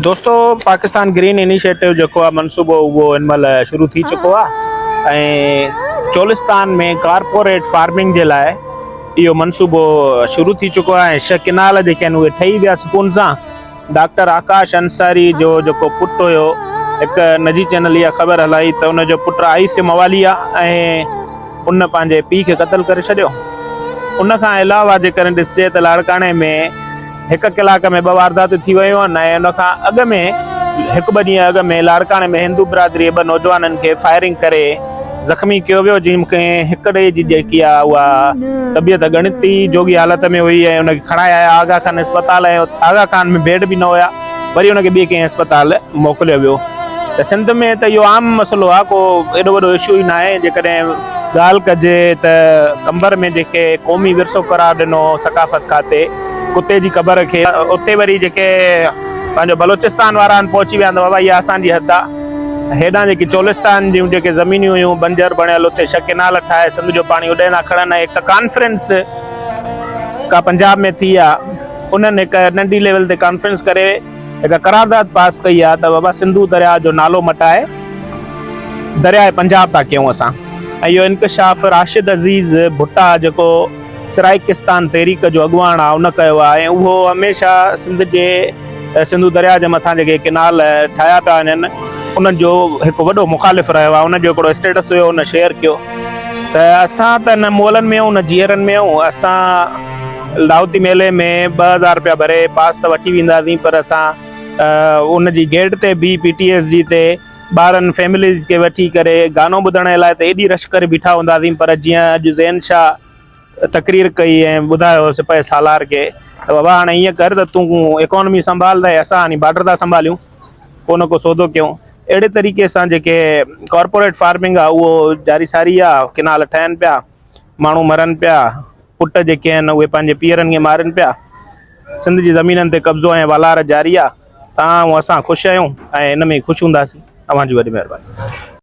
دوستو Pakistan green initiative جيڪو آ منصوبو اهو هن مهل شروع ٿي چڪو آ ۽ چولستان ۾ ڪارپوريٽ فارمنگ جي لاء اهو منصوبو شروع ٿي چڪو آ ۽ ڇهه ڪنال جيڪي آهن اهي ٺهي ويا سڪون سان ڊاڪٽر آڪاش انصاري جو جيڪو پٽ هيو هڪ نجي چينل اها خبر هلائي ته ان جو پٽ آئي سي موالي آ ۽ ان پنهنجي پيء کي قتل ڪري ڇڏيو ان کان علاوه جيڪڏهن ڏسجي ته لاڙڪاڻي ۾ هڪ ڪلاڪ ۾ ٻه وارداتون ٿي ويون آهن ۽ ان کان اڳ ۾ هڪ ٻه ڏينهن اڳ ۾ لاڙڪاڻي ۾ هندو برادري ٻه نوجوانن کي فائرنگ ڪري زخمي ڪيو ويو جنهن ۾ هڪڙي جي جيڪي آهي اها طبيعت ڳڻتي جوڳي حالت ۾ هئي ۽ ان کي کڻائي آيا آغا خان اسپتال ۽ آغا خان ۾ بيڊ به نه هيا وري ان کي ٻي ڪنهن اسپتال موڪليو ويو ته سنڌ ۾ ته اهو عام مسئلو آهي ڪو ايڏو وڏو اشو ئي ناهي جيڪڏهن ڳالهه ڪجي ته قمبر ۾ جيڪي قومي ورثو قرار ڏنو ثقافت کاتي ڪتي جي قبر کي اتي وري جيڪي پنهنجو بلوچستان وارا آهن پهچي ويا آهن ته بابا اها اسان جي حد آهي هيڏانهن جيڪي چولستان جون جيڪي زمينيون هيون بنجر بڻيل اتي ڇهه ڪينال ٺاهي سنڌ جو پاڻي اڏي ٿا کڻن ۽ هڪ ڪانفرنس ڪا پنجاب ۾ ٿي آهي انهن هڪ ننڍي ليول تي ڪانفرنس ڪري هڪ قرارداد پاس ڪئي آهي ته بابا سنڌو درياء جو نالو مٽائي درياء پنجاب ٿا ڪيون اسان ۽ اهو انڪشاف راشد عزيز ڀٽا جيڪو سرائيڪستان تحريڪ جو اڳواڻ آهي ان ڪيو آهي ۽ اهو هميشه سنڌ جي سنڌو درياء جي مٿان جيڪي ڪينال ٺاهيا پيا وڃن انهن جو هڪ وڏو مخالف رهيو آهي ان جو هڪڙو اسٽيٽس هيو ان شيئر ڪيو ته اسان ته نه مئلن ۾ آهيون نه جيئرن ۾ آهيون اسان لاهوتي ميلي ۾ 2000 رپيا ڀري پاس ته وٺي وينداسين پر اسان ان جي گيٽ تي بيهي پي ٽي ايس جي تي ٻارن فيمليز کي وٺي ڪري گانو ٻڌڻ جي لاء ته ايڏي رش ڪري بيٺا هونداسين پر جيئن اڄ زين شاهه تقرير ڪئي ۽ ٻڌايو سپهه سالار کي ته بابا هاڻي ائين ڪر ته تون اڪانومي سنڀال ته اسان هاڻي بارڊر ٿا سنڀاليون ڪو نه ڪو سودو ڪيون اهڙي طريقي سان جيڪي ڪارپوريٽ فارمنگ آهي اهو جاري ساري آهي ڪينال ٺهن پيا ماڻهو مرن پيا، پٽ جيڪي آهن اهي پنهنجي پيئرن کي مارين پيا، سنڌ جي زمينن تي قبضو ۽ والار جاري آ، توهان ۽ اسان خوش آهيون ۽ ان ۾ ئي خوش هونداسين، اوهان جي وڏي مهرباني.